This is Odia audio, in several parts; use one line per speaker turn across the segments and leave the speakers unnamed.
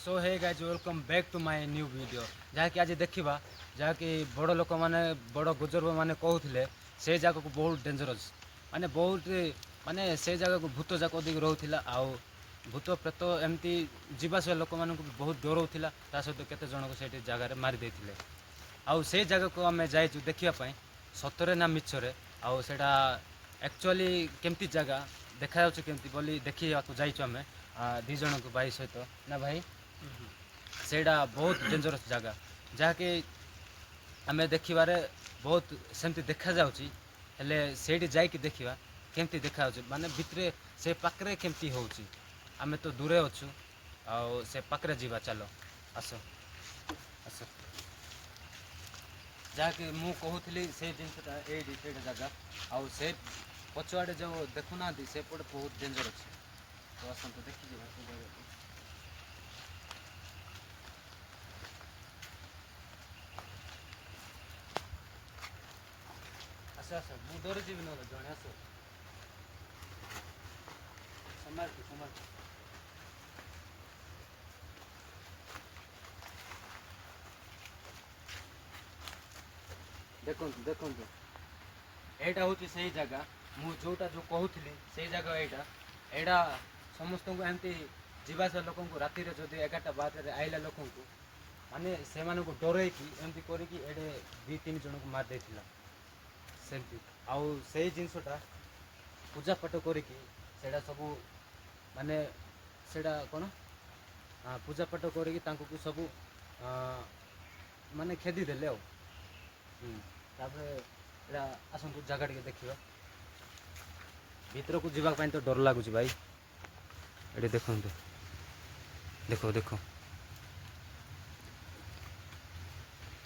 So hey guys, welcome back to my new video. ଯାହାକି ଆଜି ଦେଖିବା, ଯାହାକି ବଡ଼ ଲୋକମାନେ, ବଡ଼ ବୁଜୁର୍ଗମାନେ କହୁଥିଲେ, ସେ ଜାଗାକୁ ବହୁତ ଡେଞ୍ଜରସ୍, ମାନେ ବହୁତ, ମାନେ ସେ ଜାଗାକୁ ଭୂତ ଯାକ ଅଧିକ ରହୁଥିଲା। ଆଉ ଭୂତ ପ୍ରେତ ଏମିତି ଯିବା ଆସିବା ଲୋକମାନଙ୍କୁ ବି ବହୁତ ଡରଉଥିଲା। ତା ସହିତ କେତେ ଜଣଙ୍କୁ ସେଇଠି ଜାଗାରେ ମାରି ଦେଇଥିଲେ। ଆଉ ସେ ଜାଗାକୁ ଆମେ ଯାଇଛୁ ଦେଖିବା ପାଇଁ, ସତରେ ନା ମିଛରେ, ଆଉ ସେଇଟା ଆକ୍ଚୁଆଲି କେମିତି ଜାଗା ଦେଖାଯାଉଛି କେମିତି ବୋଲି ଦେଖିବାକୁ ଯାଇଛୁ ଆମେ ଦୁଇ ଜଣଙ୍କୁ ଭାଇ ସହିତ। ନା ଭାଇ, ସେଇଟା ବହୁତ ଡେଞ୍ଜରସ୍ ଜାଗା, ଯାହାକି ଆମେ ଦେଖିବାରେ ବହୁତ ସେମିତି ଦେଖାଯାଉଛି। ହେଲେ ସେଇଠି ଯାଇକି ଦେଖିବା କେମିତି ଦେଖାଯାଉଛି, ମାନେ ଭିତରେ ସେ ପାଖରେ କେମିତି ହେଉଛି। ଆମେ ତ ଦୂରେ ଅଛୁ, ଆଉ ସେ ପାଖରେ ଯିବା। ଚାଲ, ଆସ ଆସ। ଯାହାକି ମୁଁ କହୁଥିଲି ସେଇ ଜିନିଷଟା ଏଇଠି, ସେଇଟା ଜାଗା। ଆଉ ସେ ପଛଆଡ଼େ ଯେଉଁ ଦେଖୁନାହାନ୍ତି, ସେପଟେ ବହୁତ ଡେଞ୍ଜର ଅଛି। ତ ଆସନ୍ତୁ, ଦେଖିଯିବା ସେ ଜାଗାକୁ। ଆସ ଆସ, ମୁଁ ଡରିଯିବି ନହେଲେ ଜଣେ। ଆସ, ସମାଜ ସମାଜ। ଦେଖନ୍ତୁ ଦେଖନ୍ତୁ, ଏଇଟା ହେଉଛି ସେଇ ଜାଗା ମୁଁ ଯୋଉଟା କହୁଥିଲି, ସେଇ ଜାଗା ଏଇଟା। ଏଇଟା ସମସ୍ତଙ୍କୁ ଏମିତି ଯିବା ଆସିବା ଲୋକଙ୍କୁ ରାତିରେ ଯଦି 11ଟା 12ଟାରେ ଆଇଲା ଲୋକଙ୍କୁ, ମାନେ ସେମାନଙ୍କୁ ଡରେଇକି ଏମିତି କରିକି ଏଇଠି ଦୁଇ ତିନି ଜଣଙ୍କୁ ମାରି ଦେଇଥିଲା ସେମିତି। ଆଉ ସେଇ ଜିନିଷଟା ପୂଜା ପାଠ କରିକି ସେଇଟା ସବୁ, ମାନେ ସେଇଟା କ'ଣ, ପୂଜା ପାଠ କରିକି ତାଙ୍କୁ ସବୁ ମାନେ ଖେଦି ଦେଲେ। ଆଉ ତାପରେ ଏଇଟା ଆସନ୍ତୁ, ଜାଗା ଟିକେ ଦେଖିବା। ଭିତରକୁ ଯିବା ପାଇଁ ତ ଡର ଲାଗୁଛି ଭାଇ। ଏଠି ଦେଖନ୍ତୁ, ଦେଖ ଦେଖ,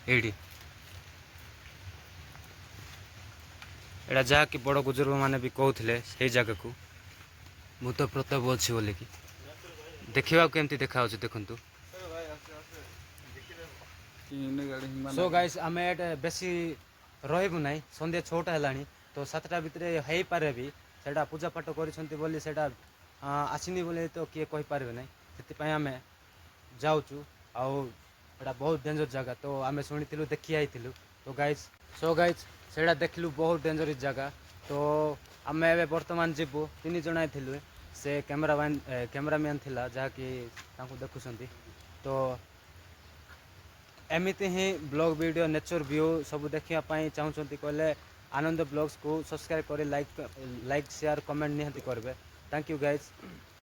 ଏଇଠି ଏଇଟା ଯାହାକି ବଡ଼ ବୁଜୁର୍ଗମାନେ ବି କହୁଥିଲେ ସେଇ ଜାଗାକୁ ଭୂତ ପ୍ରେତ ଅଛି ବୋଲିକି। ଦେଖିବାକୁ କେମିତି ଦେଖାଯାଉଛି ଦେଖନ୍ତୁ। ସୋ ଗାଇସ୍, ଆମେ ଏଇଟା ବେଶୀ ରହିବୁ ନାହିଁ। ସନ୍ଧ୍ୟା 6ଟା ହେଲାଣି, ତ 7ଟା ଭିତରେ ହେଇପାରେ ବି। ସେଇଟା ପୂଜା ପାଠ କରିଛନ୍ତି ବୋଲି ସେଇଟା ଆସିନି ବୋଲି ତ କିଏ କହିପାରିବେ ନାହିଁ। ସେଥିପାଇଁ ଆମେ ଯାଉଛୁ। ଆଉ ଏଇଟା ବହୁତ ଡେଞ୍ଜର ଜାଗା ତ ଆମେ ଶୁଣିଥିଲୁ, ଦେଖି ଆଇଥିଲୁ। ତ ଗାଇସ୍, ସୋ ଗାଇସ୍, ସେଇଟା ଦେଖିଲୁ, ବହୁତ ଡେଞ୍ଜରସ୍ ଜାଗା। ତ ଆମେ ଏବେ ବର୍ତ୍ତମାନ ଯିବୁ। ତିନି ଜଣ ଥିଲୁ, ସେ କ୍ୟାମେରାମ୍ୟାନ୍ କ୍ୟାମେରାମ୍ୟାନ୍ ଥିଲା, ଯାହାକି ତାଙ୍କୁ ଦେଖୁଛନ୍ତି। ତ ଏମିତି ହିଁ ବ୍ଲଗ୍ ଭିଡ଼ିଓ, ନେଚର୍ ଭ୍ୟୁ ସବୁ ଦେଖିବା ପାଇଁ ଚାହୁଁଛନ୍ତି କହିଲେ ଆନନ୍ଦ ବ୍ଲଗ୍ସକୁ ସବସ୍କ୍ରାଇବ୍ କରି ଲାଇକ୍, ସେୟାର, କମେଣ୍ଟ ନିହାତି କରିବେ। Thank you guys.